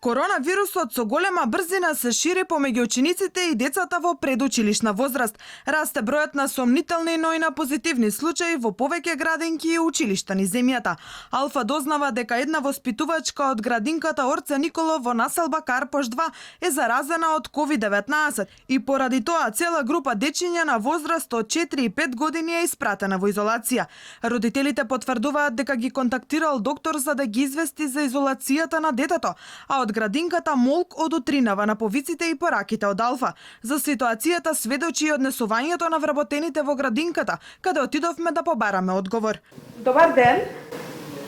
Коронавирусот со голема брзина се шири помеѓу учениците и децата во предучилишна возраст. Расте бројот на сомнителни, но и на позитивни случаи во повеќе градинки и училишта низ земјата. Алфа дознава дека една воспитувачка од градинката Орце Николов во населба Карпош 2 е заразена од COVID-19 и поради тоа цела група дечиња на возраст од 4 и 5 години е испратена во изолација. Родителите потврдуваат дека ги контактирал доктор за да ги извести за изолацијата на детето, а од градинката Молк одутринава на повиците и пораките од Алфа. За ситуацијата сведочи и однесувањето на вработените во градинката, каде отидовме да побараме одговор. Добар ден.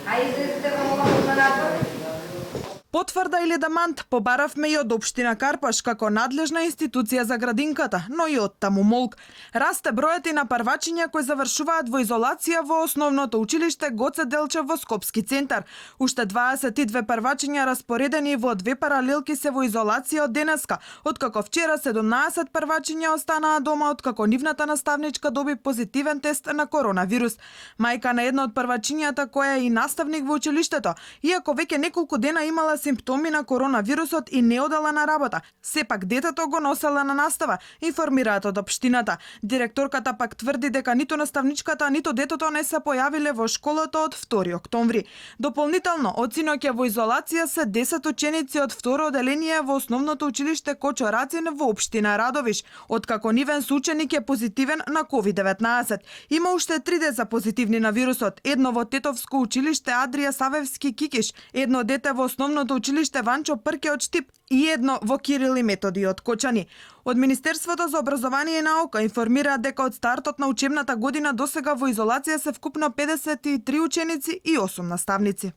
А излезете во малку надвор? Потврда или демант побаравме и од општина Карпаш како надлежна институција за градинката, но и од таму Молк. Расте бројот и на парвачиња кои завршуваат во изолација во основното училиште Гоце Делчев во Скопски центар. Уште 22 парвачиња распоредени во две паралелки се во изолација од денеска, откако вчера 17 парвачиња останаа дома откако нивната наставничка доби позитивен тест на коронавирус. Мајка на една од парвачињата која е и наставник во училиштето, иако веќе неколку дена имала симптоми на коронавирусот и не одела на работа. Сепак детето го носела на настава, информираат од општината. Директорката пак тврди дека ниту наставничката, ниту детето не се појавиле во школата од 2 октомври. Дополнително, од синоќа во изолација се 10 ученици од второ оделение во основното училиште Кочо Рацин во општина Радовиш, откако нивен соученик е позитивен на COVID-19. Има уште 3 деца позитивни на вирусот, едно во Тетовско училиште Адрија Савевски Кикиш, едно дете во основното училиште Ванчо Прке од Штип и едно во Кирил и Методи од Кочани. Од Министерството за образование и наука информираат дека од стартот на учебната година досега во изолација се вкупно 53 ученици и 8 наставници.